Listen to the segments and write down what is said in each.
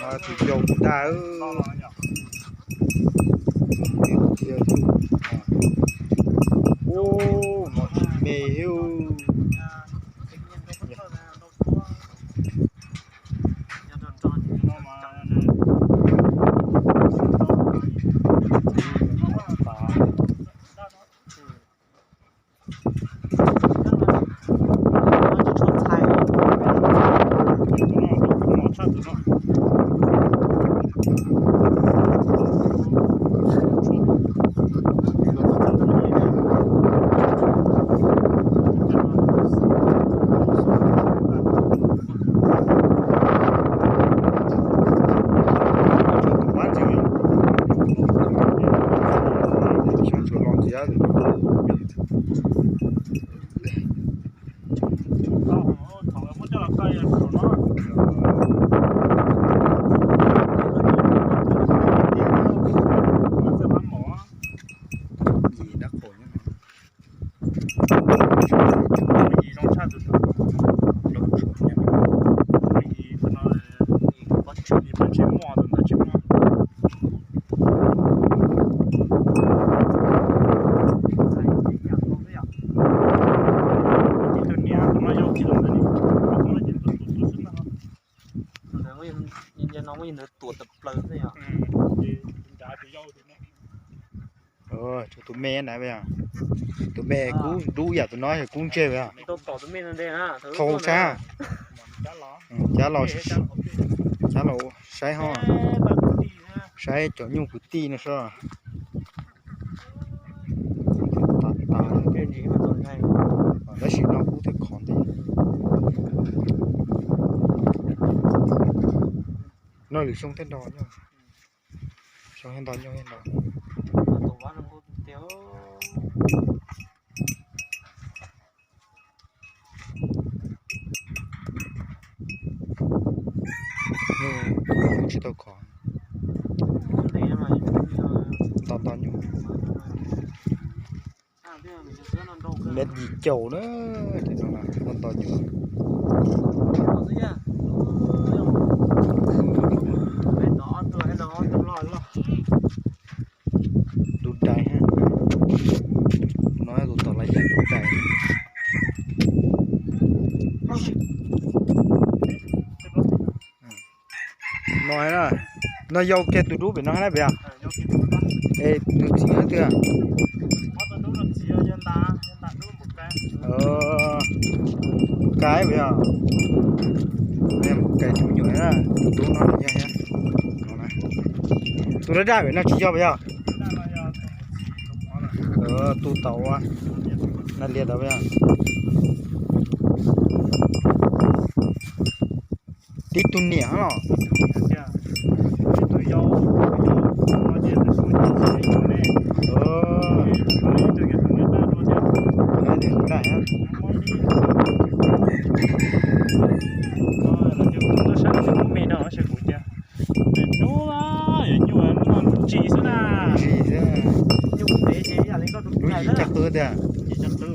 Tus yau kuv dag. Ub, no tsis me thiab. Tus me na, tus me kub dub yam tus no kub ntseg. Thaum sab, cab los, cab los saib ho, saib cov nyuj kwv tij no soj. Tab sis no kub thiab khov ntev. No lwm xyoo thiaj nrog nyob. Xyoo thiaj nrog nyob thiab nrog. Nyuj tsis tau khov. Nto nto nyuj. Mét yim caum na, ces no muaj nto nyuj. Dub dais, no tus tom lawv yog dub dais. No, no yau kiag tus dub pem no na pem. Es tus txiv no twg? Kais pem yog, kais tus me nyuam na, tus dub no yog, tus daj daj pem no tsis yog pem yog. Tus tau ua na liag tau pem yog. Tib tug niam los. Ntsis xwb, lub yim caj qwb tiag. Ces hov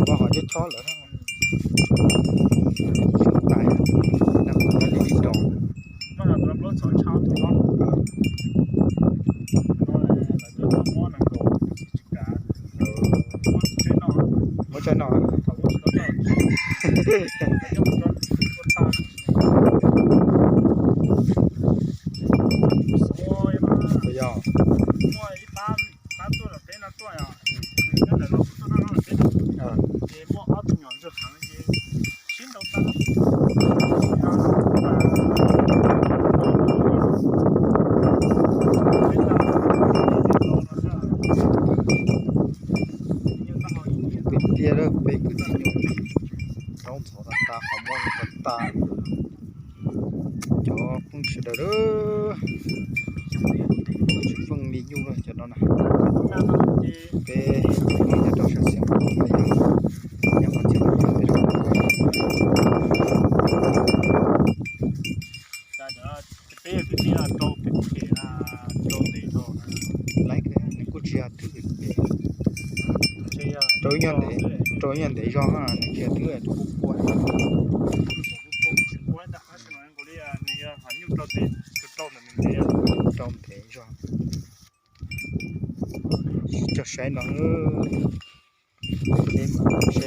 ko hov cov chob lawm. Tais, nag kuv li li rau. Muab tsaib no. Puas yog? Kwv tij, peb kwv tij nyuj, zaub ntxhov tas tas, qhov muag tas tas. Cov phooj ywg sawv daws, tsis pheej li nyuj na cov no na. Peb nyob rau sab xeev, nyob qhov Twb rau nyob ntev, rau nyob ntev zog na, nws kiag twb rau quaj quaj. Rau ntev zog. Cog saib no, peb mam